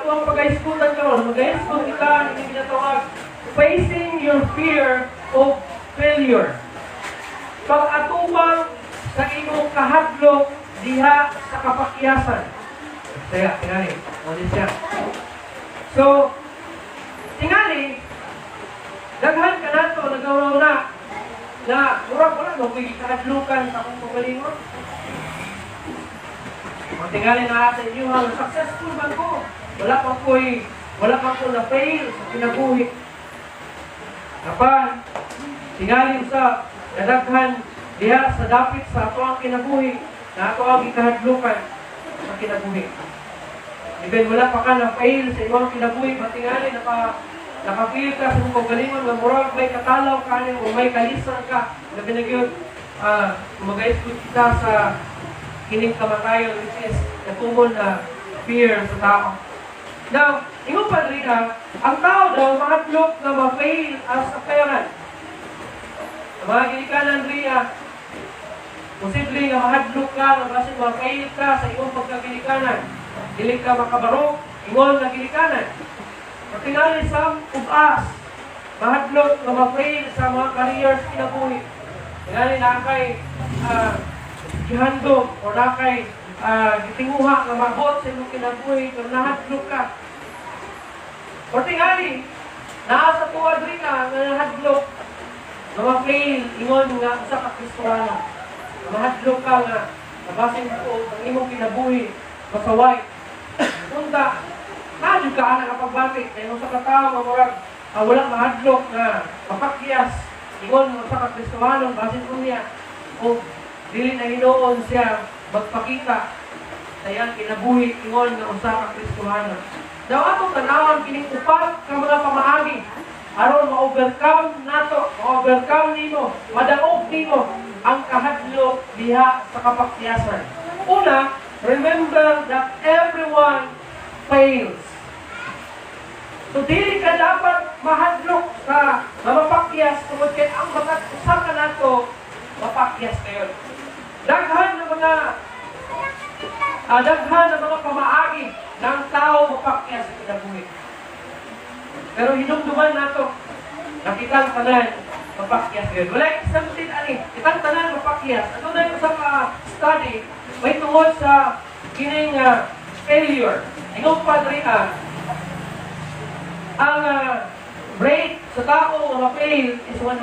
atong paghisgutan karon. Maghisgot kita ini ginatawag "Facing Your Fear of Failure". Pag-atubang sa imong kahadlok diha sa kapakyasan. Kaya, tingali. O, di siya. So, tingali, daghan ka nato nagawa na na murag wala mo ko'y kahadlukan sa akong kaugalingon. Ang tingali na sa inyo, ha, successful man ko. Wala pa ko na fail sa kinabuhi. Apan, tingali sa nadaghan diha sa dapit sa ato ang kinabuhi, na ato ang gikahadlukan sa kinabuhi. Even wala pa ka na fail sa imong kinabuhi, matingali naka-feel ka sa imong kaugalingon nga murag may katalaw ka ani o may kalisan ka, labi na gyud kumagay kita sa kining kamatayon, which is the common na fear sa tao. Now, ingon pa rin na, ang tao daw mahadlok na ma-fail as a parent. Ang mga ginikanan riya, posible nga mahadlok ka, nga basin ma-fail ka sa imong pagkaginikanan. Dili ka makabarok, ingon nga ginikanan. Patingali some of us, mahadlok nga ma-fail sa mga careers kinabuhi. Tingali na kay gihandom o na kay gitinguha nga maabot sa imong kinabuhi pero nahadlok ka. O tingali, naa sa tuwa diri ka nga nahadlok nga ma-fail ingon nga usa ka Kristohano. Nga mahadlok ka nga nabasin ko ang imong kinabuhi masaway. Unta, naa ka ana nga pagbati kay usa ka tawo nga murag wala mahadlok nga mapakyas ingon nga usa ka Kristohano, basin unya o dili na hinuon siya magpakita sa iyang kinabuhi ingon nga usa ka Kristohano. Daw atong tanawon kining upat ka mga pamaagi aron ma-overcome nato, ma-overcome nimo, madaog nimo ang kahadlok diha sa kapakyasan. Una, remember that everyone fails. So dili ka dapat mahadlok sa nga mapakyas tungod kay ang matag usa ka nato mapakyas kayo. Daghan ng mga pamaagi ng tao mapakyas sa kinabuhi. Pero hinumduman nato na kitang tanan mapakyas kayo. Wala exempted ani. Kitang tanan mapakyas. Ato na yung sa study may tungod sa kining failure. Ingon pa diri ang rate sa tao nga ma-fail is 100%.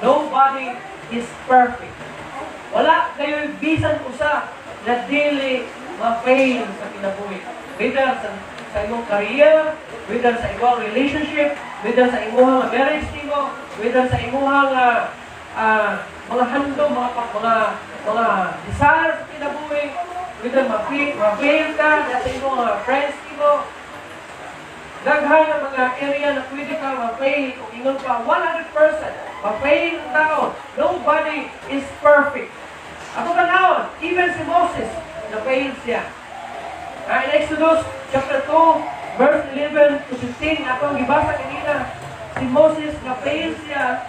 Nobody is perfect. Wala kayo bisan usa na dili ma-fail sa kinabuhi. Whether sa imong career, whether sa imong relationship, whether sa imong nga marriage nimo, whether sa imong nga mga handom, mga desire sa kinabuhi, whether ma-fail ka sa imong mga friends nimo, daghan ang mga area na pwede ka ma-fail kung ingon pa 100% ma-fail ang tao. Nobody is perfect. Ato tanawon, even si Moses, na-fail siya. In Exodus chapter 2, verse 11 to 15, atong gibasa kanina, si Moses na-fail siya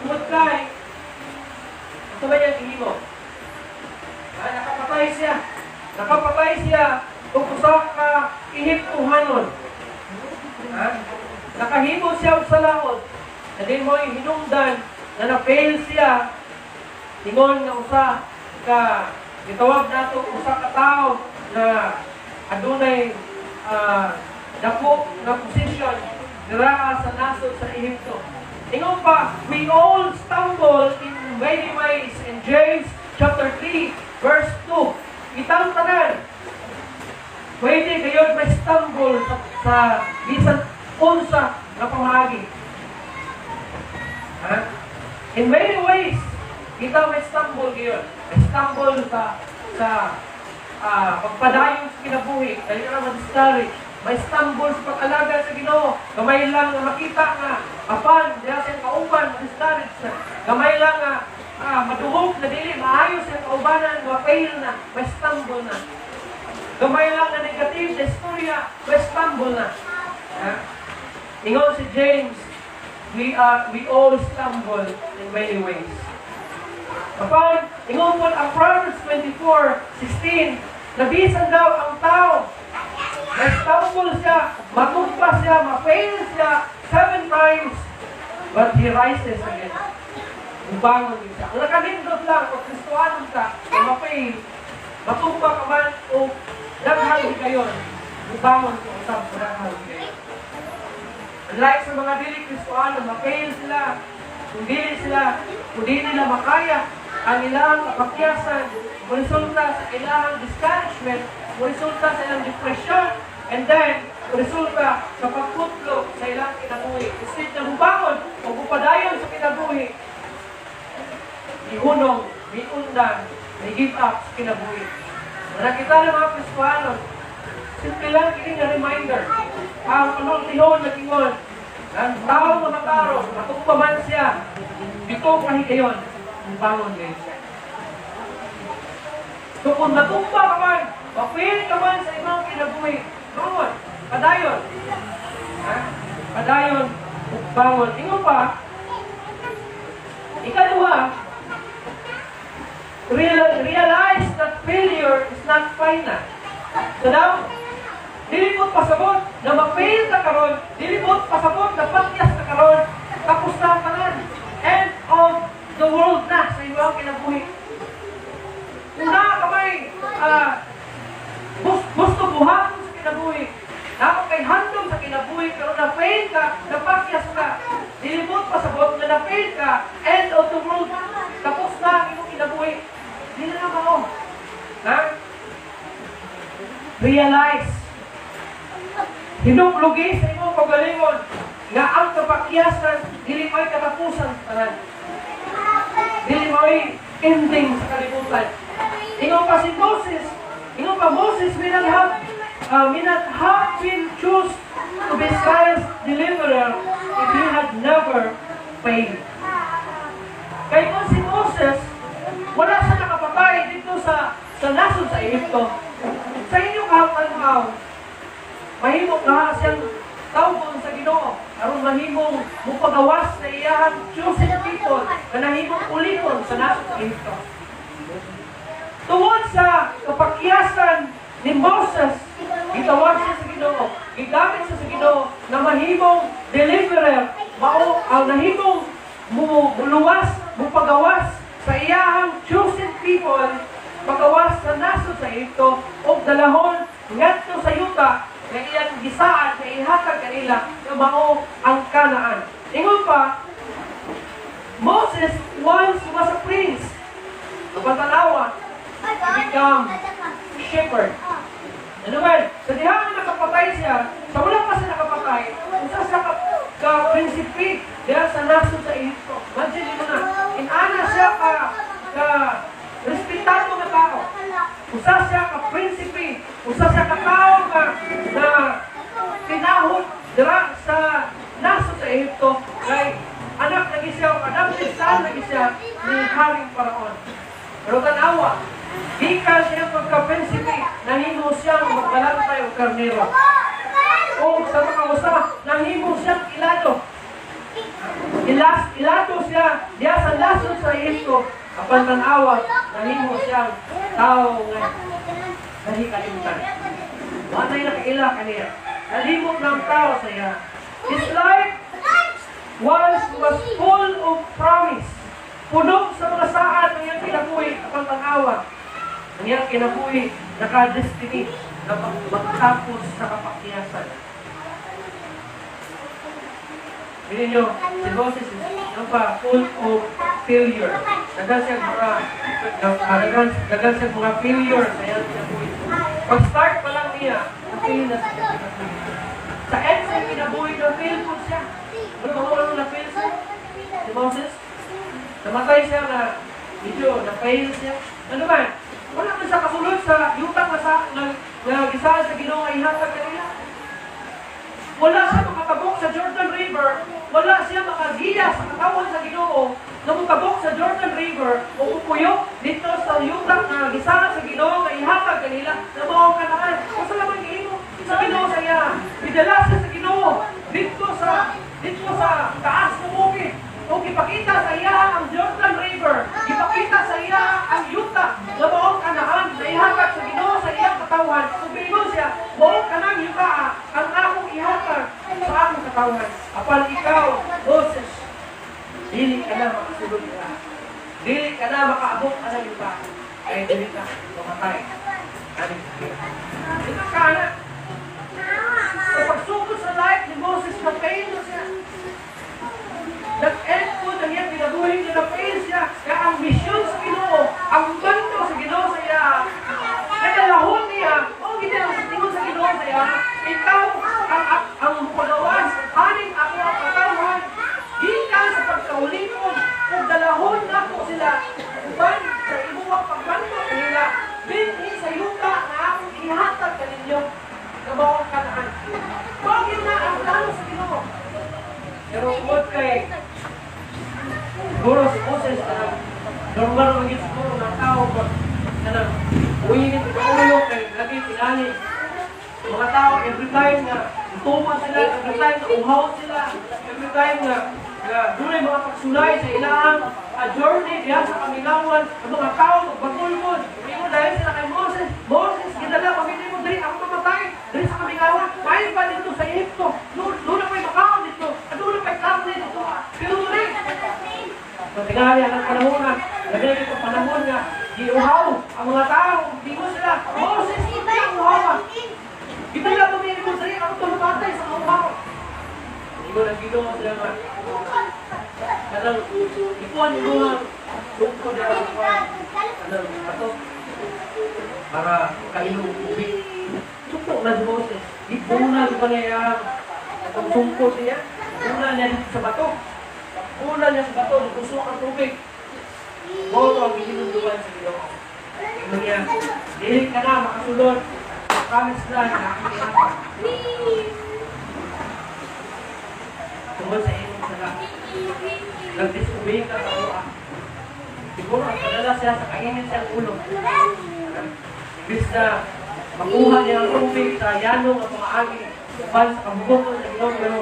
tungod kay ito ba niya gihimo? Nakapatay siya. Nakapatay siya og usa ka Ehiptohanon. Ha? Nakahimo siya og salaod. Na di mo'y hinungdan na na-fail siya ingon nga usa ka gitawag nato usa ka tawo na adunay dako nga posisyon dira sa nasod sa Ehipto. Ingon pa, we all stumble in many ways in James chapter 3 verse 2. Kitang tanan pwede kayo may stumble sa bisan unsa nga pamaagi. Ha? In many ways, kita may stumble gayon. May stumble sa pagpadayon sa kinabuhi, dali ka ma-discourage. May stumble sa pag-alaga sa Ginoo. Gamay lang nga makita nga apan diha sa kauban, ma-discourage na. Gamay lang nga madungog na dili maayo sa kaubanan, ma-fail na, may stumble na. Gamay lang na negative sa istorya, may stumble na. Ha? Ingon si James, we all stumble in many ways. Apan, ingon po ang Proverbs 24:16, nabisan daw ang tao. Na-stumble siya, matumba siya, ma-fail siya seven times, but he rises again. Mubangon din siya. Kung nakanindot lang, kung Kristohanon ka, na ma-fail, matumba ka man, o daghang higayon, mubangon ka usab sa daghang higayon. Unlike sa mga dili Kristohano, ma-fail sila, kung dili nila makaya ang ilang kapakyasan, resulta sa ilang discouragement, resulta sa ilang depression, and then resulta sa pagputlo sa ilang kinabuhi. Instead na mubangon o mupadayon sa kinabuhi, ihunong, miundang, may give up sa kinabuhi. Nakita ng mga Kristohanon, simple lang kini nga reminder. Ang panultihon nag-ingon, ang tao nga matarong, matumba man siya, pito ka higayon, mubangon gayud siya. So kung matumba ka man, ma-fail ka man sa imong kinabuhi, bangon, padayon. Ha? Padayon, bangon. Ingon pa, ikaduha, realize that failure is not final. So now, dili mo pasabot na ma-fail ka karon, dili mo pasabot na pakyas ka karon, tapos na ang tanan. End of the world na sa imong kinabuhi. Kung naa ka may gusto buhaton sa kinabuhi, naa ka kay handom sa kinabuhi, pero na-fail ka, napakyas ka, dili mo pasabot na na-fail ka, end of the world, tapos na ang imong kinabuhi. Dili na mao. Ha? Realize. Hinumdumi sa imong kaugalingon nga ang kapakyasan dili mo'y katapusan sa tanan. Dili mo'y ending sa kalibutan. Ingon pa si Moses, ingon pa Moses may not have been choose to be Israel's deliverer if he had never failed. Kay kung si Moses, wala siya nakapatay dito sa nasod sa Ehipto. Sa inyong kahapanaw, mahimo ka siyang tawgon sa Ginoo aron mahimong mupagawas sa iyahang chosen people na nahimong ulipon sa nasod sa Ehipto. Tungod sa kapakyasan ni Moses, gitawag siya sa Ginoo, gigamit siya sa Ginoo na mahimong deliverer, mao ang nahimong muluwas, mupagawas sa iyahang chosen people, pagawas sa nasod sa Ehipto ug dalahon ngadto sa yuta nga iyang gisaad nga ihatag kanila nga mao ang Canaan. Ingon pa, Moses once was a prince. Apan tanawa, he become shepherd. Ano man, sa diha nga nakapatay siya, sa wala pa siya nakapatay, usa siya ka prinsipe diha sa nasod sa Ehipto. Imagine mo na, inana siya ka respetado nga tao. Usa siya ka prinsipe, usa siya ka tao nga na tinahod dira sa nasod sa Ehipto kay anak lagi siya, o adopted son lagi siya ni Haring Paraon. Pero tanawa, gikan siya pagka-prinsipe, nahimo siyang magbalantay og karnero. O sa mga usa, nahimo siyang ilado. Ilado siya diya sa nasod sa Ehipto, apan tanawa, nahimo siyang tao nga nahikalimtan. Wa na'y nakaila kaniya. Nalimot ng tao sa iya. His life once was full of promise. Puno sa mga saad ng iyang kinabuhi, apan tanawa, ang iyang kinabuhi, naka-destiny na magtapos sa kapakyasan. Hindi nyo, si Moses is ano pa, full of failure. Daghan siya mga failure sa iyang kinabuhi. Pag-start pa lang niya, na-fail na siya kinabuhi. Sa end sa kinabuhi, na-fail po siya. Ano ba ano na-fail siya? Si Moses? Namatay siya na medyo na-fail siya. Ano ba? Wala man sa kasulod sa yuta nga sa nga gisaad sa Ginoo nga ihatag kanila. Wala siya makatabok sa Jordan River, wala siya makagiya sa katawhan sa Ginoo nga motabok sa Jordan River o mupuyok dito sa yuta nga gisaad sa Ginoo nga ihatag kanila na mao ang Kanaan. Unsa naman gihimo sa Ginoo sa iya? Gidala siya sa Ginoo dito sa taas ng bukid. O gipakita sa iya ang Jordan River, gipakita sa iya ang yuta nga mao ang Kanaan na ihatag sa Ginoo sa iyang katawhan. Ug siya, "Mao kanang yuta ang akong ihatag sa akong katawhan. Apan ikaw, Moses, dili ka na makasulod ka. Dili ka na makaabot anang yuta. Kay dili ka mamatay." Ani. Ito ka na. Sa pagsugod sa life ni Moses, na-fail na siya. Nag-end po ng iyang kinabuhi na na-fail siya. Kaya ang misyon sa Ginoo, ang mando sa Ginoo sa iya, nagalahon niya, o gina ang ingon sa Ginoo sa iya, "Ikaw ang mupagawas aning ako ang katawhan gikan sa pagkaulipon ug dalahon nako sila uban sa imuhang pagmando kanila dinhi sa yuta nga akong ihatag kaninyo nga mao ang Kanaan." Mao gyud na ang plano sa Ginoo. Pero tungod kay siguro si Moses kanang normal man gyud siguro nga tao ba, kanang uinit ulo kay lagi tingali mga tao, every time nga tuman sila, every time nga uhaw sila, every time nga dunay mga pagsulay sa ilang journey diha sa kamingawan, ang mga tao magbagulmon. Ingon dahil sila kay Moses, "Moses, gidala kami nimo diri, ako mamatay diri sa kamingawan. Maayo pa dito sa Ehipto. Doon na pa'y makaon dito. Doon na pa'y karne dito. Pero diri." So, tingali ang panahon nga, labi na ito panahon nga, giuhaw ang mga tao, dingo sila, "Moses, hindi ang uhaw. Gidala kami nimo diri, ang tulumatay sa uhaw." Ingon ang Ginoo sila nga, kanang ikuan mo nga, sungkod na ang kanang ato, para kainom og tubig. Suko na si Moses. Ibunal pa niya ang sungkod niya. Una niya dito sa bato. Una niya sa bato, nagkusok ang tubig. Mao to ang gihinumduman sa Ginoo. Ingon niya, "Dili ka na makasulod sa promised land na akong ihatag. Tungod sa imong sala. Nag-disobey ka sa akoa." Siguro ang padala siya sa kainit siyang ulo. Imbis na makuha niya ang tubig sa yano nga pamaagi uban sa kabugoton sa Ginoo, pero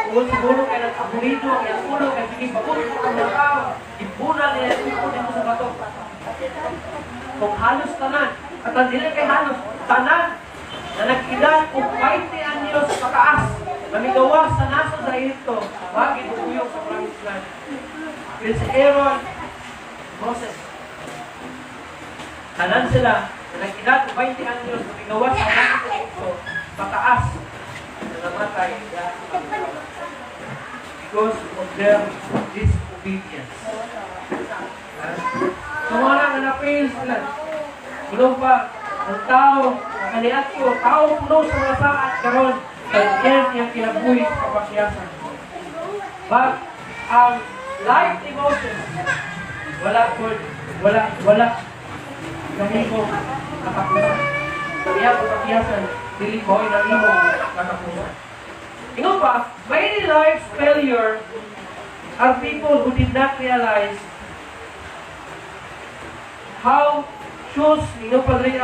tungod siguro kay nag-aburido ang iyang ulo kay sige bagot ang mga tao, ibunal niya ang sungkod dito sa bato. Kung halos tanan, at ang dili kay halos, tanan na nag-edad og 20 anyos pataas na migawas sa nasod sa Ehipto, wa giduyog sa promised land. Pero si Aaron, Moses, tanan sila na nag-edad og 20 anyos na migawas sa nasod sa Ehipto, pataas na namatay because of their disobedience. Ha? So mga nga na-fail sila. Kuno pa, ang tao, kaniadto, tao puno sa mga saad karon, nag-end niyang kinabuhi sa kapakyasan. But ang life ni Moses, wala good, wala, wala nahimo katapusan. Iyang kapakyasan, dili ko nahimo katapusan. Ingon pa, many life's failure are people who did not realize how choose, ingon pa diri,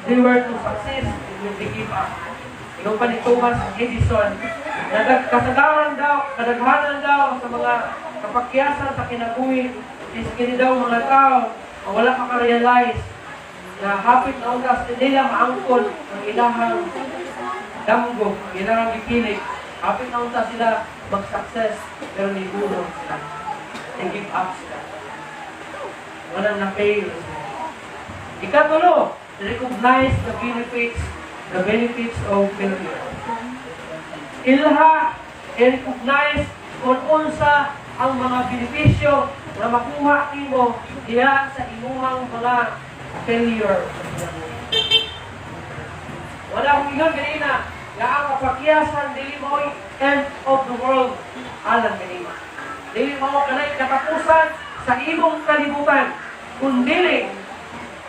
they were to success when they give up. Ingon pa ni Thomas Edison, kasagaran daw, kadaghanan daw sa mga kapakyasan sa kinabuhi is kini daw mga tao na wala makarealize na hapit na oras nila maangkon ang ilahang damgo, ang ilahang gipili. Hapit na unta sila mag-success, pero nibulong sila. They give up sila. Walang na-fail sila. Ikatulo, recognize the benefits of failure. Ilha, i-recognize kung unsa ang mga benepisyo na makuha nimo diha sa imuhang mga failure. Wala akong ingon ganina nga ang kapakyasan dili mo end of the world alang ganina. Dili mo kanay katapusan sa imong kalibutan, kun dili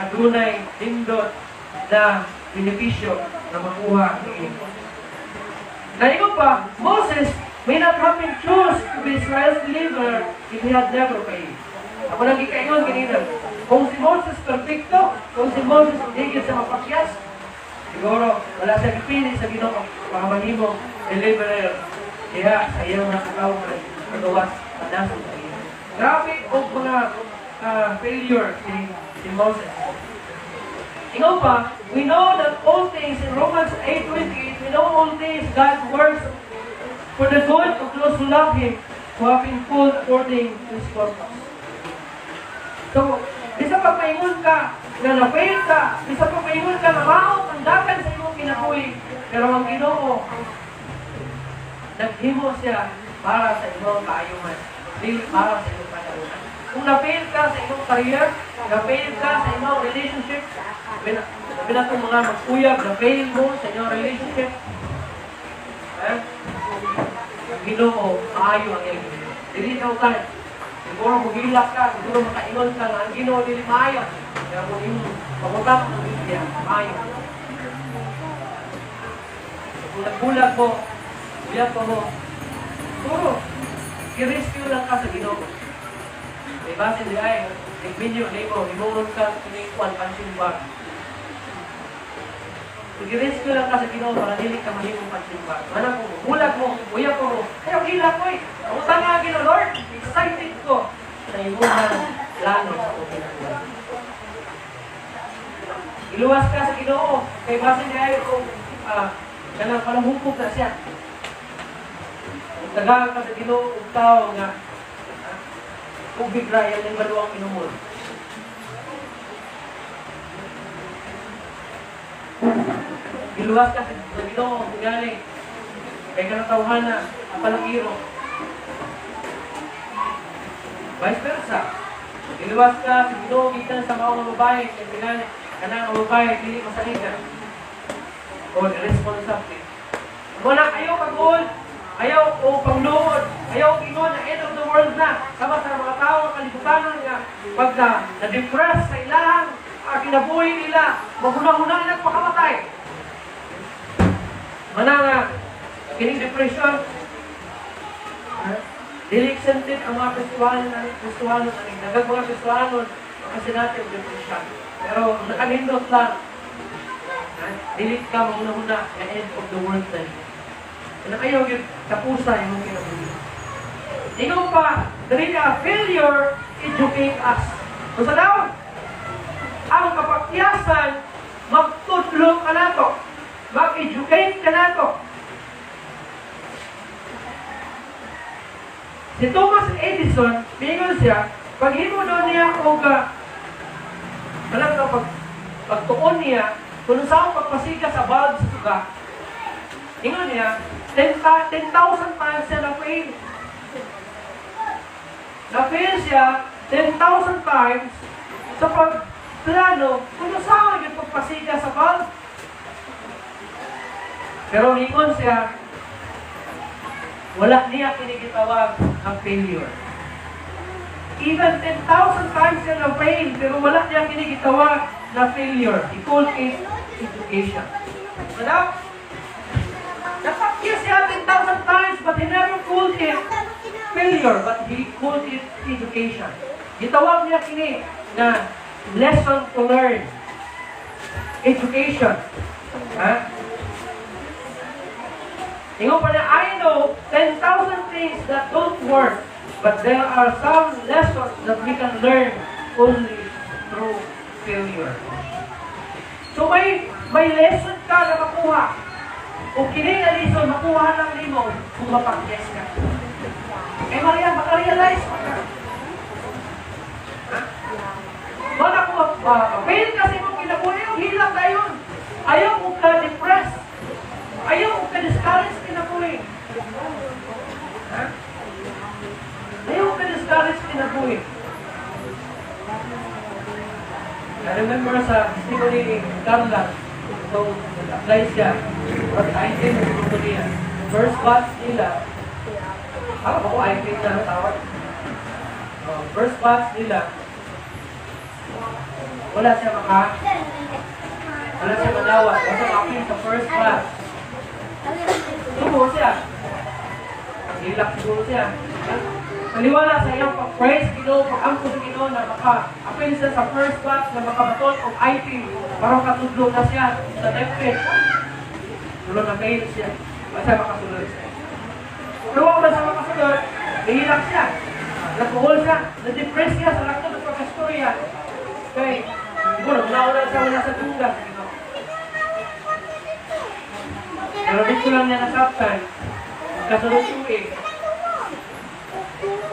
adunay nindot na benepisyo na makuha niini. Naingon pa, Moses may not have been choose to be Israel's deliverer if he had never failed. Ako lang gikaingon ganina. Kung si Moses perfecto, kung si Moses hindi sa mapakyas, siguro wala siya gipili sa Ginoo para mahimong deliverer diha sa iyang mga katawhan pagawas sa nasod sa iya. Grabe og mga failure si Moses. Ingon pa, we know that all things, in Romans 8:28, we know all things God works for the good of those who love Him, who have been called according to His purpose. So, bisa pa paingon ka nga na-fail ka, bisa pa paingon ka nga maot ang dagan sa imong kinabuhi, pero ang Ginoo, naghimo siya para sa imong kaayuhan, dili para sa imong kadaunan. Kung na-fail ka sa imong career, na-fail ka sa imong relationship, labi na itong mga magkuyab, na-fail mo sa inyong relationship, eh? Ang Ginoo, maayo ang iyang Ginoo. Dili ka utan. Siguro muhilak ka, siguro makaingon ka nga ang Ginoo dili maayo. Kaya kung imong pangutang ang Biblia, maayo. Kung nagbulag mo, uyab pa mo, siguro, i-rescue lang ka sa Ginoo. May basin di ay, nagminyo, nimo, himuon ka, kining kwan, punching bag. I-rescue lang ka sa Ginoo para dili ka mahimong punching bag. Mana ko, bulag mo, uyab mo, ayaw hilak ko eh. Ang utang nga Ginoo, Lord, excited ko sa imong plano sa akong kinabuhi. Iluwas ka sa Ginoo, kay basin di ay kung kanang palahukog na siya. Kung tagaan ka sa Ginoo og tao nga tubig ra iyang baluang inumon. Iluwas ka sa Ginoo tingali kay kanang tawhana ang palangiro. Vice versa. Iluwas ka sa Ginoo gikan sa mao nga babae kay tingali kanang babae dili masaligan o irresponsible. Wala ayaw pag-ul, ayaw o pangluod, ayaw ingon na end of the world na. Sama sa mga tao ang kalibutan nga pag na, na-depress sa ilahang kinabuhi nila, maghuna-huna na pakamatay. Mana nga, kining depression, dili exempted ang mga Kristuhanon, ani daghang mga Kristuhanon kasi natin depression. Pero nakanindot lang, dili ka maghuna-huna nga end of the world na ni. Kana kayo gyud kapusa imong kinabuhi. Ingon pa, diri na failure educate us. Unsa daw? Ang kapakyasan magtudlo ka nato. Mag-educate ka nato. Si Thomas Edison, mingon siya, paghimo daw niya og kanang pagtuon niya kung saan pagpasiga sa bulb sa suga. Ingon niya, 10,000 times siya na-fail. Na-fail siya 10,000 times sa pagplano kung saan yung pagpasiga sa bulb. Pero ingon siya, wala niya kinigitawag ang failure. Even 10,000 times siya na-fail, pero wala niya kinigitawag na failure. He called it education. Wala? Napakya siya 10,000 times, but he never called it failure, but he called it education. Gitawag niya kini na lesson to learn. Education. Ha? Ingon pa niya, I know 10,000 things that don't work, but there are some lessons that we can learn only through failure. So may lesson ka na makuha. O kini nga lesson, makuha lang nimo kung mapakyas ka. Eh Maria, makarealize pa ka. Ha? Wala kung ma-fail ka sa imong kinabuhi, ayaw hilak dayon. Ayaw mo ka depressed. Ayaw mo ka discouraged kinabuhi. Ha? Ayaw mo ka discouraged kinabuhi. I remember sa testimony ni Carla, so nag-apply siya, but IT mo gusto niya. First batch nila, ako ba ko IT na tawag? First batch nila, wala siya madawat, wala siya ma-appeal sa first batch. Tubo siya. Hilak siguro siya. Paniwala sa iyang pag-praise Ginoo, pag-ampo sa Ginoo na maka-appeal siya sa first batch na makabaton og IT para katudlo na siya sa DepEd. Pero na-fail siya. Wala siya makasulod. Pero wala siya makasulod, nahilak siya. Nag-uol siya, na-depress siya sa lakto ng pagkastorya. Kay, Siguro, nauna sa wala sa tungga sa Ginoo. Pero dito lang niya nasabtan, kasunod tuig,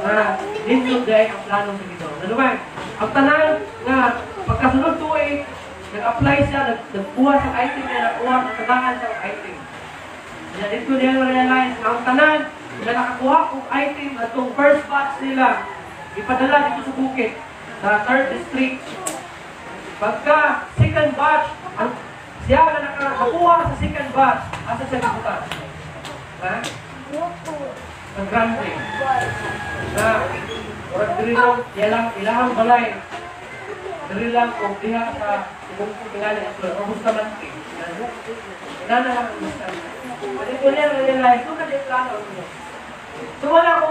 na dito dahil ang plano sa Ginoo. Ano ba? Ang tanan nga pagkasunod tuig, nag-apply siya, nagkuha sa item niya, nakuha sa tagaan sa item. Kaya dito niya na-realize na ang tanan na nakakuha kong item atong first batch nila, ipadala dito sa bukid, sa third district. Pagka second batch, ang siya na nakakuha sa second batch, asa siya gibutan? Ha? Sa Grande. Na, murag diri lang, ilang, ilahang balay. Diri lang o diha sa ibong tingali ato, o Bustamante. Ina na lang ang Bustamante. Dito niya na-realize, kung na plano mo. So wala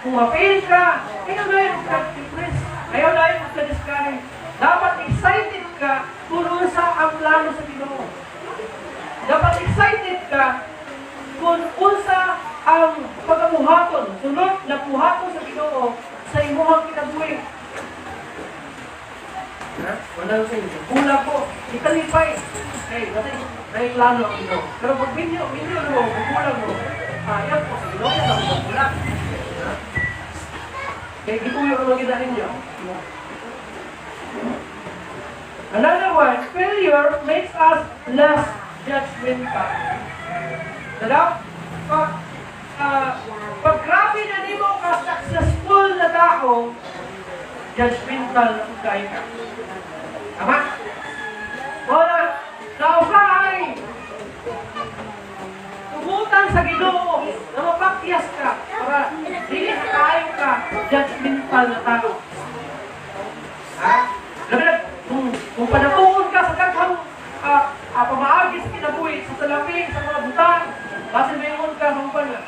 kung ma-fail ka, ayaw na yung ka-depress, ayaw na yung ka-discourage. Dapat excited ka kung unsa ang plano sa Ginoo. Dapat excited ka kung unsa ang pagabuhaton, sunod na buhaton sa Ginoo sa imuhang kinabuhi. Ha? Wala sa inyo. Kulang ko, ikalipay. Hey, kasi may plano ang Ginoo. Pero pag minyo, minyo mo, kung kulang mo, yan po sa Ginoo, yan ang kulang. Ha? Kaya gituyo ko lang kita ninyo. Another one, failure makes us less judgmental. Dalaw, pag grabe na nimo ka successful na tao, judgmental na kung kaya ka. Tama? Wala, nausahay, tumutan sa Ginoo na mapakyas ka para dili ka kaayo ka judgmental na tao. Ha? Labi na, kung panatuon ka sa daghang pamaagi sa kinabuhi, sa salapi, sa mga butang, basin mayngon ka sa uban nga,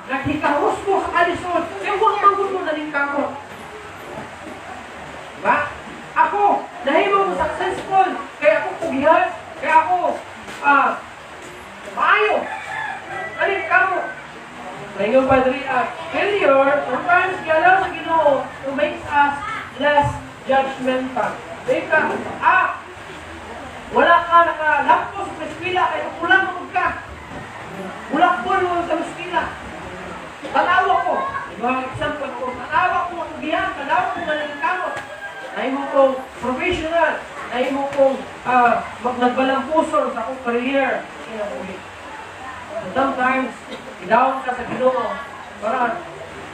naghikahos ko sa kalisod, kaya huwag manggod mo naning kamot. Diba? Ako, nahimo mo successful, kaya ako pugihan, kaya ako, maayo. Alin kamo? Maingon pa diri, failure, sometimes gialaw sa Ginoo to make us less judgmental. Dika, wala ka nakalampo sa eskwela, kaya kulang mo ka. Kulang po mo sa eskwela. Tanawa ko, diba, example ko, tanawa ko ang giyan, tanawa ko nga kamot. Nahimo kong professional, nahimo kong nagbalampuson sa akong career. Kinabuhi. So sometimes, idawon ka sa Ginoo para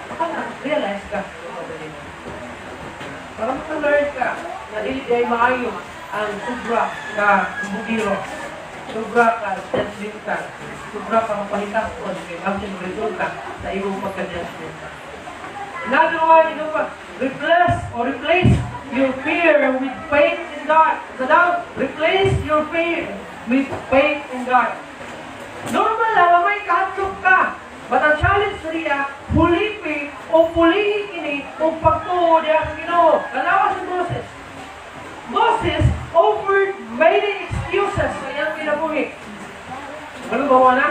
maka-realize ka. Para maka-learn ka na dili ay maayo ang sobra ka bugiro, sobra ka judgmental, sobra ka mapahitason kay ang resulta sa imong pagka-judgmental. Another one, pa, replace or replace your fear with faith in God. So now, replace your fear with faith in God. Normal lang, may kahadlok ka. But ang challenge niya, hulipi o pulihi kini o pagtuo niya sa Ginoo. Tanawa si Moses. Moses offered many excuses sa iyang kinabuhi. Ano ba na?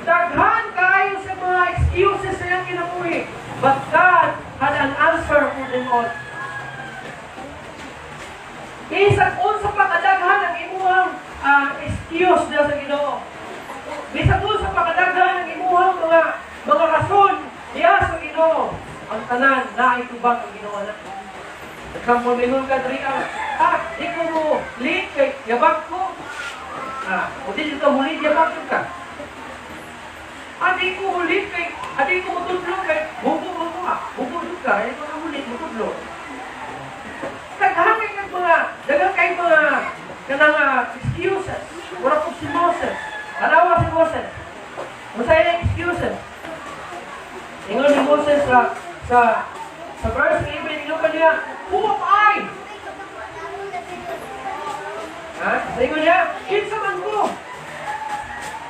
Daghan kayo sa mga excuses sa iyang kinabuhi. But God had an answer for them all. Bisag unsa pa kadaghan ang imuhang excuse niya sa Ginoo. Bisag unsa pa kadaghan ang imuhang mga rason diya sa Ginoo. Ang tanan naay tubag ang Ginoo na. Example, mingon ka diri di ko mo lead kay yabak ko. O di ka mo lead, yabak ka. Di ko mo lead kay, di ko mo tudlo kay bubo mo mo bubo ka, ay ko mo lead mo tudlo. Daghan kay mga daghan kay mga kanang excuses. Mura po si Moses. Tanawa si Moses. Unsa iyang excuses? Ingon ni Moses sa verse 11, ingon pa niya, "Who am I?" Ha? Sa ingon niya, "Kinsa man ko?"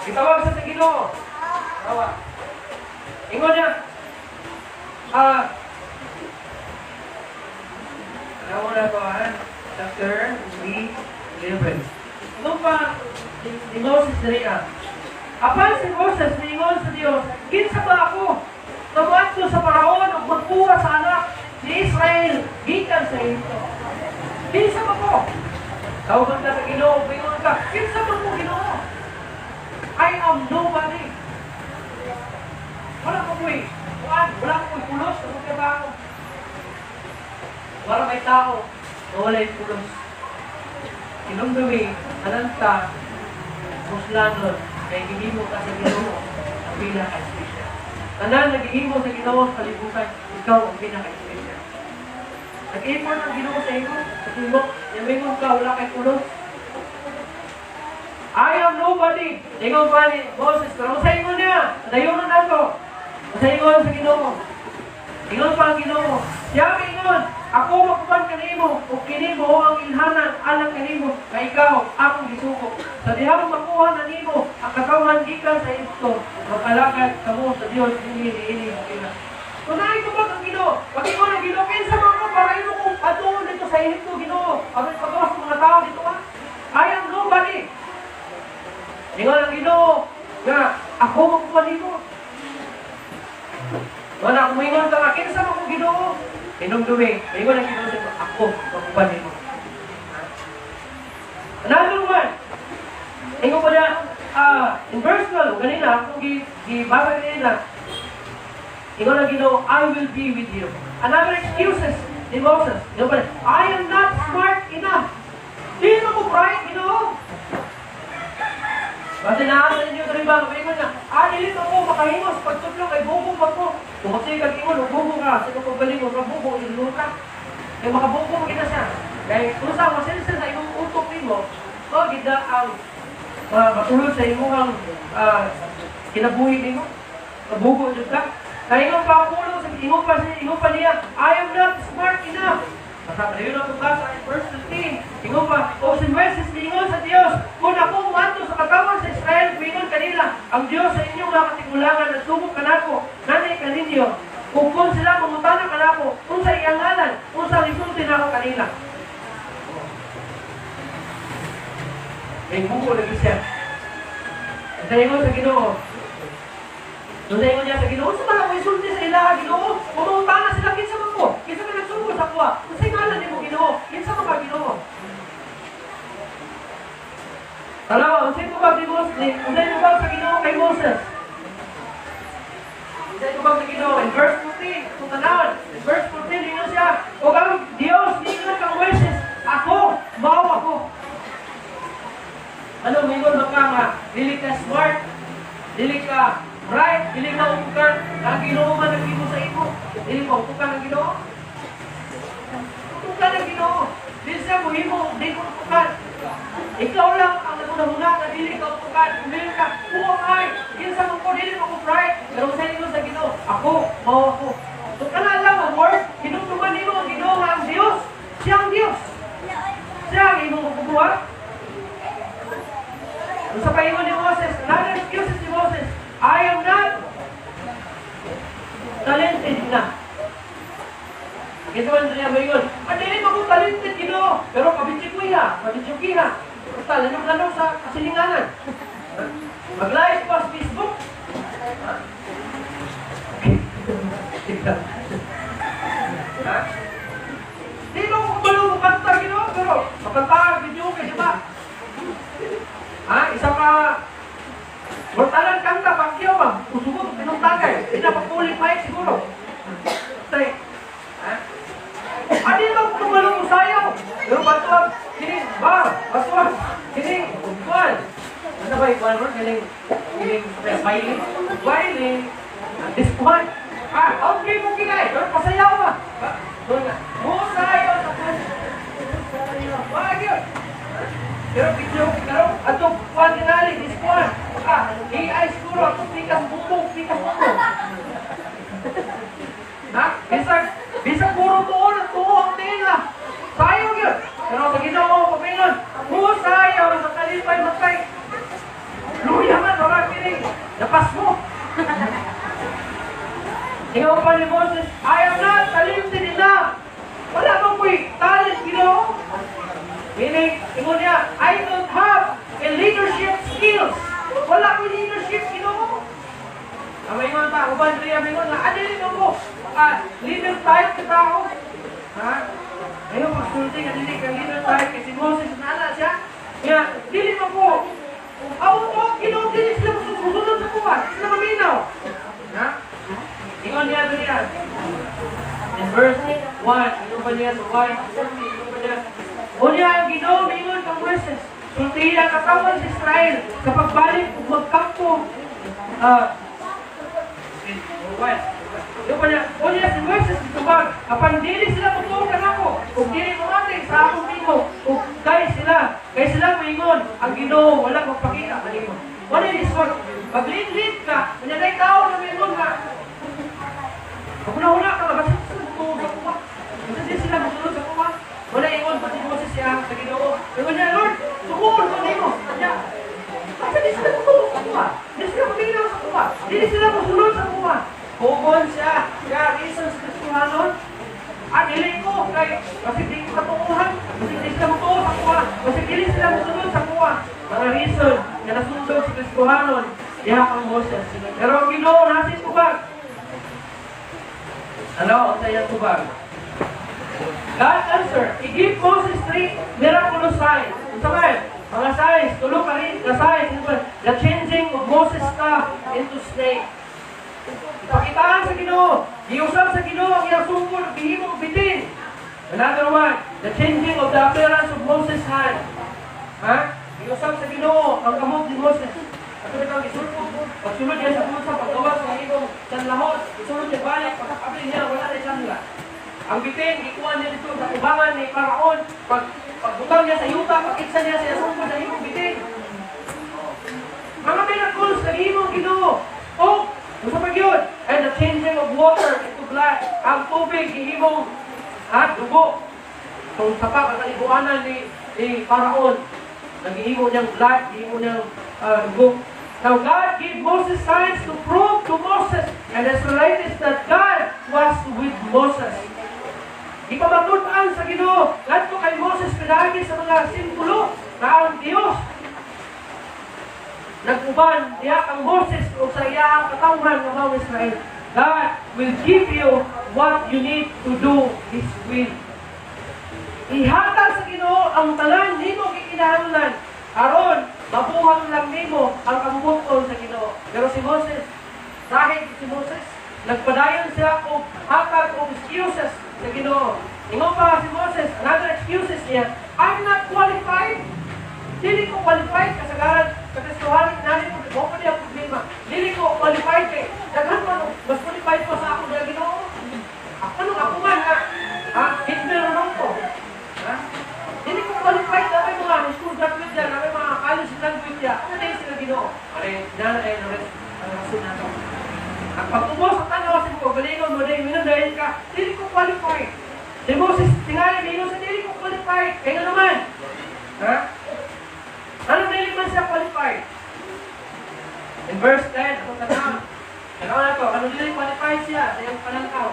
Gitawag sa Ginoo. Tawa. Ingon niya, ano na to, ha? Chapter 3, 11. Ito pa, ni Moses diri. Apan si Moses, niingon sa Dios, "Kinsa ba ako? Moadto sa Paraon ug magkuha sa anak ni Israel gikan sa Ehipto. Kinsa ba ko?" Tawagan ka sa Ginoo, paingon ka, "Kinsa man ko, Ginoo? I am nobody. Wala ko ko'y kuan, wala ko ko'y pulos sa akong trabaho." Wala may tao na walay pulos. Hinumdumi, ananta, muslanon, kay gihimo ka sa Ginoo ang pinaka-special. Tanan nga gihimo sa Ginoo sa kalibutan, ikaw ang pinaka-special. Nag-effort ang Ginoo sa imo, sa imo, yamingon ka, wala kay pulos. "I am nobody." Ingon pa ni Moses, pero sa ingon niya, dayonon nato. Sa ingon sa Ginoo. Ingon pa ang Ginoo. Siya ingon, "Ako makuban kanimo, ug kini mao ang ilhanan alang kanimo, kay ikaw akong gisugo. Sa dihang makuha na nimo ang katawhan gikan sa Ehipto, makalagad kamo sa Dios dinhi niini mo ila." Kung naitubag ang Ginoo, pag ingon ang Ginoo, "Kinsa man ko para imo kong adtuon dito sa Ehipto, Ginoo? Aron pagawas ng mga tao dito ka? I am nobody." Ingon ang Ginoo nga, "Ako magkuha nimo." Wala, kung ingon ka nga, "Kinsa man ko, Ginoo?" Hinumdumi, ingon ang Ginoo sa imo, "Ako magkuha nimo." Another one, ingon ko na, in verse 12, ganina, kung gibasa kanina, ingon ang Ginoo, "I will be with you." Another excuses ni Moses. Ingon pa, "I am not smart enough. Di na ko bright, Ginoo." Basta naa sa inyo diri ba, ingon nga, "Dili ko makahimos pagtudlo kay bugo man ko." Kung magsige kag ingon, og bugo ka, sa imong kaugalingon, mabugo, ilo ka. Kay makabugo mo gina siya. Kay kung sa masilsa sa imong utok nimo, mao gid na ang matulod sa imong kinabuhi nimo. Mabugo jud ka. Kay ingon pa ang pulong, ingon pa niya, "I am not smart enough." Basta padayon ang pagbasa in verse 15. Ingon pa, o si Moises miingon sa Dios, "Kung ako muadto sa katawhan sa Israel, miingon kanila, 'Ang Dios sa inyong mga katigulangan nagsugod kanako, nanay kaninyo.' Kung kung sila mangutana kanako, unsa iyang ngalan, unsa ang isulti nako kanila?" May bugo lagi siya. Sa ingon sa Ginoo, so sa ingon niya sa Ginoo, "Unsa man ako isulti sa ila, Ginoo? Kung mangutana sila, kinsa man ko? Kinsa man nagsugo sa akoa? Unsa ngalan nimo, Ginoo? Kinsa man ka, Ginoo?" Tanawa, unsay tubag ni Moses, unsay tubag sa Ginoo kay Moses? Unsay tubag sa Ginoo? In verse 14, kung tanawon, in verse 14, ingon siya, ug ang Dios niingon kang Moises, "Ako, mao ako." Ano, mingon man ka nga, dili ka smart, dili ka right, dili ka utukan, ang Ginoo man naghimo sa imo. Dili ka utukan ang Ginoo. Utukan ang Ginoo. Dili siya muhimo, di ko utukan. Ikaw lang ang nagunahuna na dili ka utukan. Dili ka, "Who am I? Kinsa man ko, dili ko bright." Pero sa inyo sa Ginoo, "Ako, mao ako." So kana lang ang word, hinumduman nimo ang Ginoo nga ang Dios. Siya ang Dios. Siya ang imong makukuha. Kung sa paingon ni Moses, another excuses ni Moses, "I am not talented na." Kita man niya maingon, "Dili mo ko talented, Ginoo, pero pabidyo ko iha, pabidyo kiha. Basta, lanong-lanong sa kasilinganan. Mag-live ko sa Facebook." Ha? Ha? "Di mo ko kabalo mo kanta, Ginoo, pero makanta, video kay, di ba? Ha? Isa ka, Mortalan kanta, Pacquiao ba? Usugot, pinong tagay. Di na papulit mic siguro. Tay, ha? Adi mo kabalo mo sayaw. Pero batuan, kining bar, batuan, kining kuan. Ano ba yung kuan mo? Kining, violin, violin, this one. Ah, okay mo kinay, pero pasayaw ba? Doon nga, musayaw sa kuan. Wag yun. Pero video, pero atong kuan tingali, this one. Ah, AI siguro, atong pikas bumbong, pikas bumbong. Ha? Bisag, bisag puro tuon ang tuo ang tinga. Sayo yun. Pero sa Ginoo, paminon, musayaw sa kalipay matay. Luya man, wala kining, napas mo. Ingon pa ni Moses, "I am not talented enough. Wala man ko'y talent, Ginoo." Meaning, ingon niya, "I don't have a leadership skills. Wala ko'y leadership, Ginoo." Ang maingon ta, uban riya maingon nga, "Dili mo ko, leader type ka tao." Ha? Ayaw pagsulti nga dili ka leader type kay si Moses nala siya. Nga dili man ko. Aw ko Ginoo, dili sila musulod sa kuha. Sila maminaw. Ha? Ingon niya diri niya. In verse 1, ingon pa niya sa 1, ingon pa niya. Unya ang Ginoo miingon kang Moises, sultihi ang katawhan sa Israel sa pagbalik ug magkampo. Ah, 1. Yung pa niya, unya si Moises gitubag, apan dili sila mutuo kanako, ug dili momati sa akong tingog, ug kay sila moingon, ang Ginoo wala magpakita kanimo. Wala lisod. Pag-lead ka, unya nay tao na moingon nga, pag-una-una ka, basta sila mutuo sa kuha. Basta di sila musulod sa kuha. Wala ingon, pati Moses siya sa Ginoo. Ingon niya, "Lord, sukuon ko nimo." Niya, basta di sila mutuo sa kuha. Di sila maminaw sa kuha. Di sila musulod sa kuha. Hugon siya. Kaya reasons Kristohanon. Ah, dili ko kay kasi di ko katuuhan, kasi di sila mutuo sa kuha, kasi dili sila musulod sa kuha. Mga reason nga nasundog sa Kristohanon diha kang Moses. Pero ang Ginoo nasa tubag. Ano ang sayang tubag? God answer. He gave Moses three miraculous signs. Unsa man? Mga signs, tulo ka rin ka signs. Ano ba? The changing of Moses' staff into snake. Ipakitaan sa Ginoo. Giusab sa Ginoo ang iyang sungkod ug gihimong bitin. Another one, the changing of the appearance of Moses' hand. Ha? Giusab sa Ginoo ang kamot ni Moses. Ato bitang gisulpot, pagsulod niya sa bulsa, paggawas sa imong sanlahon, isulod niya balik, pagkabli niya, wala na sanla. Ang bitin, gikuha niya dito sa kubangan ni Paraon, pagbutang niya sa yuta, pag-itsa niya sa sungkod sa imong bitin. Mga miracles na gihimo ang Ginoo. O, unsa pa gyud? And the changing of water into blood. Ang tubig gihimong at dugo. Kung sa pa ang kaliguanan ni Paraon, nagihimo niyang blood, gihimo niyang dugo. Now God gave Moses signs to prove to Moses and the Israelites that God was with Moses. Ipamatud-an sa Ginoo ngadto kay Moses pinaagi sa mga simbolo na ang Dios nag-uban diha kang Moses o sa iyang katawhan nga mga Israel. God will give you what you need to do His will. Ihatag sa Ginoo ang tanan nimo gikinahanglan aron mabuhat lang nimo ang kabubut-on sa Ginoo. Pero si Moses, dahil si Moses, nagpadayon siya og hatag og excuses sa Ginoo. Ingon pa si Moses, another excuses niya, "I'm not qualified. Dili ko qualified kasagaran sa Kristohanon nani ko mo pa niya problema. Dili ko qualified kay daghan man og mas qualified pa sa ako na Ginoo. Ako nung ako man nga ha, Hitler naman ko. Ha? Dili ko qualified na may mga high school graduate dyan, na may mga college graduate dyan. Ano na sila Ginoo?" Ano na ay ang rason na to. Ang pag-ubos sa tanaw sa ko, galingon mo dahil minon dahil ka, dili ko qualified. Si Moses, tingali, mingon sa dili ko qualified. Kaya naman, ha? Ano dili man siya qualified? In verse 10, ako tanaw. Tanaw na to, ano dili qualified siya sa iyang pananaw?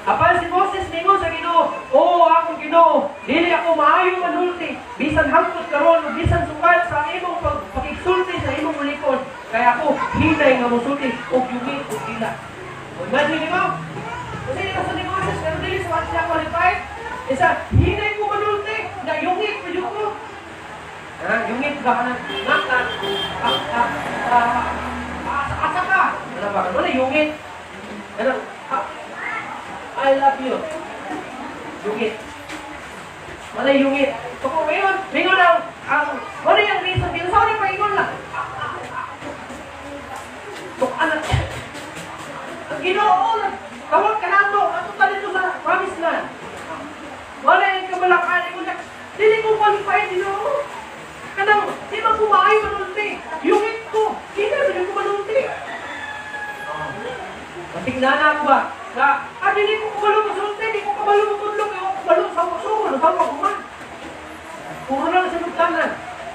Apan si Moses ningon sa Ginoo, "O akong Ginoo, dili ako maayo manulti, bisan hangtod karon ug bisan sukad sa imong pagpakigsulti sa imong ulipon, kay ako hinay nga mosulti ug yungi ug dila." O, imagine nimo, kasi ni sa ni Moses, pero dili sa siya qualified. Isa, hinay ko manulti, na yungi pa jud ko. Ha, yungi ba ka na, nga ka, ah, ah, ah, asa, asa ka. Ano ba? Wala yungit. Ano? Ah, I love you. Yungit. Wala yungit. So kung ngayon, mingon ang, wala yung reason dito. Sorry, paingon lang. So, ano, ang Ginoo, tawag ka nato, ato ta dito sa promised land. Wala yung kabalakan, ingon na, dili ko qualified, Ginoo. Kanang, di ba kumaayo manulti? Yungit ko, hindi ba ko manulti? Matignan ako ba? Na, dili ko kabalo masulti, di ko kabalo matudlo, kaya ako kabalo sa sugod, sa kuman. Puro lang sa nugtanan.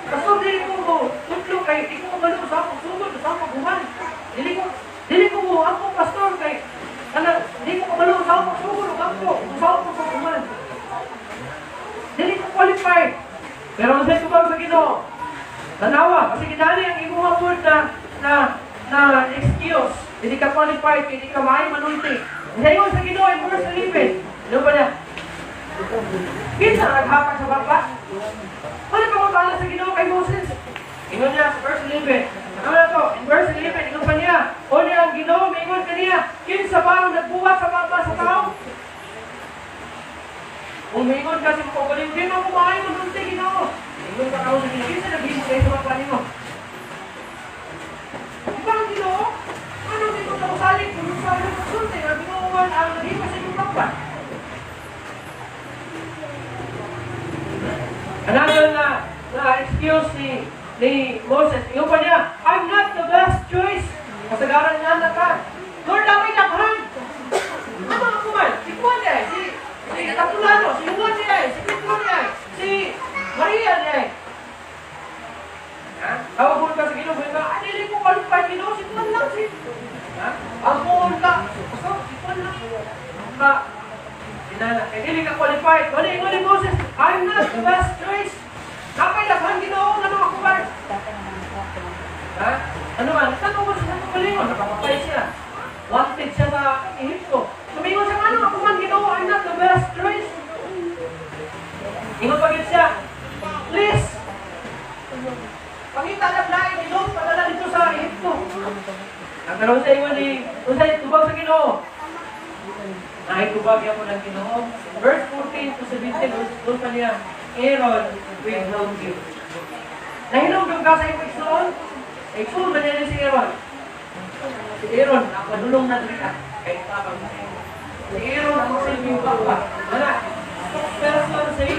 Pastor, dili ko mo tudlo kay di ko kabalo sa sugod, sa kuman. Dili ko mo ako pastor kay kanang di ko kabalo sa sugod ug ako, sa kuman. Dili ko qualified. Pero ang sa tubag sa Ginoo, tanawa, kasi kinali ang imuha word na excuse. Hindi ka qualified, hindi ka maayo manulti. Ngayon sa Ginoo in verse 11. Ano ba niya? Kinsa naghatak sa baba? Wala pa pangutana sa Ginoo kay Moses. Ingon niya sa verse 11. Ano na to? In verse 11, ingon pa niya, "O niya ang Ginoo, mingon kaniya, kinsa ba ang nagbuhat sa baba sa tao?" Kung mingon ka sa kaugalingon, "Di mo kumain mo sa Ginoo." Ingon ka karon sa Ginoo, "Kinsa naghimo kayo sa baba nimo?" Di ba ang Ginoo? Ano dito ka mosalig kung sa iyong pagsulti ang Ginoo man ang naghimo sa imong baba? Another na excuse ni Moses, ingon pa niya, "I'm not the best choice." Kasagaran niya na ka. "Lord, dami daghan. Ano ako man? Si Juan niya, si Katulano, si Juan niya, si Pedro niya, si Maria niya." Ha? Tawag mo ka sa Ginoo, ka, "Ah, dili ko qualified, Ginoo, si Juan lang, si." Ha? Ang buon ka, basta, si Juan lang. Ka, inana, kay dili ka qualified. Wala, ingon ni Moses, "I'm not the best choice. Napay daghan, Ginoo, ano ako ba?" Ha? Ano man, tanong mo sa kaugalingon, nakapatay siya. Wanted siya sa Ehipto. Sumingon siya, "Ano ako man, Ginoo, I'm not the best choice." Ingon pa gyud siya, "Please, pangita na lain, Ginoo, padala dito sa Ehipto." Ang karon sa ingon ni, unsay tubag sa Ginoo? Naitubag yan mo ng Ginoo. Verse 14 to 17, doon pa niya, "Aaron will help you." Nahinumdum ka sa imong igsoon? Igsoon man niya si Aaron. Si Aaron, ang padulong na diri kay tabang sa imo. Si Aaron ang silbing baba. Wala. Spokesperson si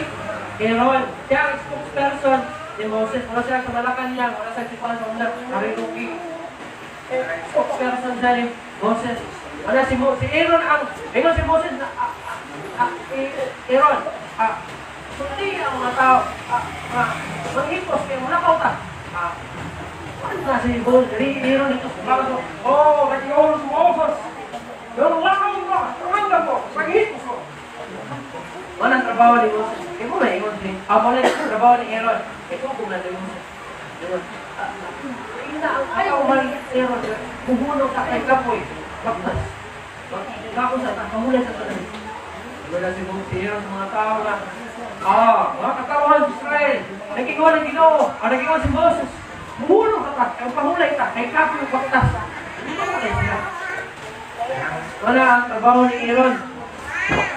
Aaron. Siya ang spokesperson ni Moses. Wala siya sa Malacanang, wala sa Tipan, wala Karinuki. Spokesperson siya ni Moses. Wala si Aaron ang, ingon si Moses na, "Aaron, sulti ang mga tao, manghipos, kaya wala ka. Ano na si Aaron dito sa bago? Oh, nag-iwan si Moses. Pero wala kang ba? Tumanda mo, manghipos ko." Wala ang trabaho ni Moses. Kaya mo na ingon si, wala ang trabaho ni Aaron. Ito kung na ni Moses. Ingon, ina ang ayaw man Aaron, buhunong ka kay kapoy, baktas. Kako sa pamulay sa tanan. Wala si Moses Aaron sa mga tao na, mga katawhan sa Israel, nagingon ang Ginoo, nagingon si Moses, "Buhunong ka ka, ang pamulay ka, kay kapoy baktas." Sila. Wala ang trabaho ni Aaron.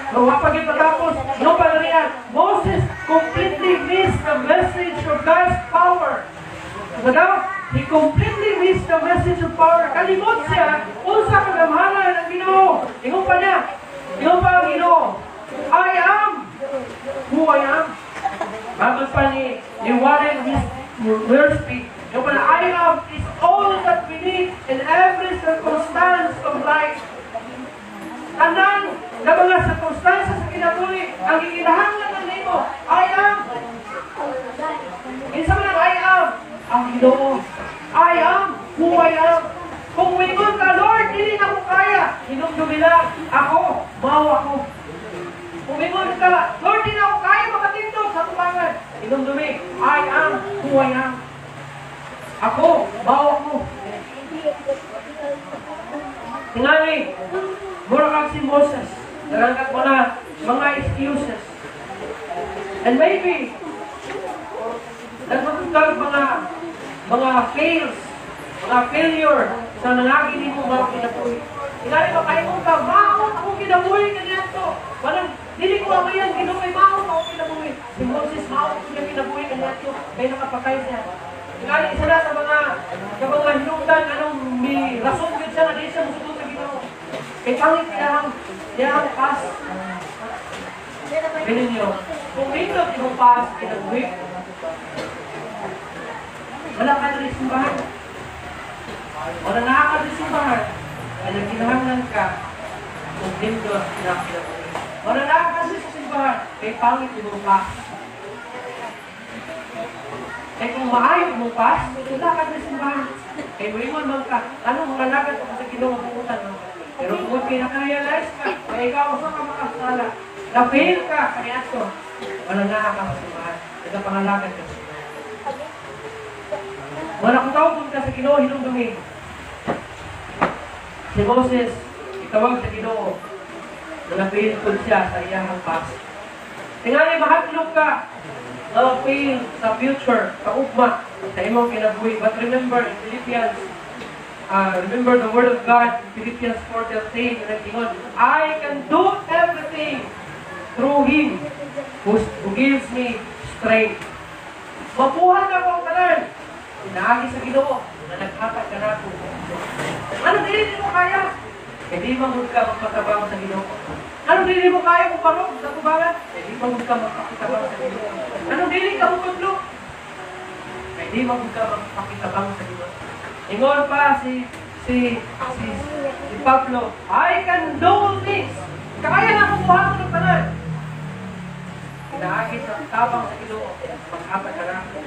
So, wapag patapos, no pa na riyan, Moses completely missed the message of God's power. So daw, he completely missed the message of power. Kalimot siya, unsa kagamhanan ang Ginoo. Ingon pa niya, ingon pa ang Ginoo, "I am who I am." Matod pa ni Warren Wiersbe, yung pala, "I am is all that we need in every circumstance of life." Tanan na mga circumstances sa kinabuhi, ang gikinahanglan ng nimo, I am. Kinsa man ang I am? Ang Ginoo. I am who I am. Kung wingon ka, "Lord, dili na ko kaya," hinumdumi lang, ako, mao ako. Kung mingon ka, "Lord, di na ako kaya makatindog sa tubangan," hinumdumi, I am who I am. Ako, mao ako. Tingali, mura kang si Moses. Narangkat mo na mga excuses. And maybe, nagmagkag mga fails, mga failure sa nangagi nimo mga kinabuhi. Tingali makaingon ka, "Maot akong kinabuhi kaniadto. Walang, dili ko amayan, Ginoo kay maot akong kinabuhi." Si Moses, maot akong kinabuhi kaniadto, kay nakapatay siya. Tingali isa na sa mga hinungdan anong may rason gyud siya na di siya musugot sa Ginoo. Kay pangit iyahang past. Ganun niyo, kung nindot imong past kinabuhi, wala ka na simbahan. Wala na ka rin simbahan, ay nagkinahanglan ka kung nindot na kinabuhi. Wala na ka rin sa simbahan, kay pangit imong past. Kay kung maayo imong past, wala ka rin simbahan. Kay muingon man ka, anong mga lagad ka sa Ginoo buutan mo. Pero kung kay naka-realize ka, kay ikaw usa ka makasala, na-fail ka kaniadto, wala na ka sa simbahan. Nagapangalagad ka sa simbahan. Wala kung tawag ka sa Ginoo, hinumdumi. Si Moses, itawag sa Ginoo, na na-fail po siya sa iyahang past. Tingali mahadlok ka nga fail sa future, sa ugma, sa imong kinabuhi. But remember, in Philippians, remember the word of God in Philippians 4:13, nga nag-ingon, "I can do everything through Him who gives me strength." Mabuhat nako ang tanan pinaagi sa Ginoo na naghatag kanako. Ano dili mo kaya? Kay di man gud ka magpatabang sa Ginoo. Ano dili mo kaya mo barog sa tubangan? Kay di man gud ka magpakitabang sa Ginoo. Ano dili ka mutudlo? Kay di man gud ka magpakitabang sa Ginoo. Ingon pa si Pablo, "I can do all things." Kaya na akong buhaton ng tanan. Pinaagi sa tabang sa Ginoo, maghatag kanako.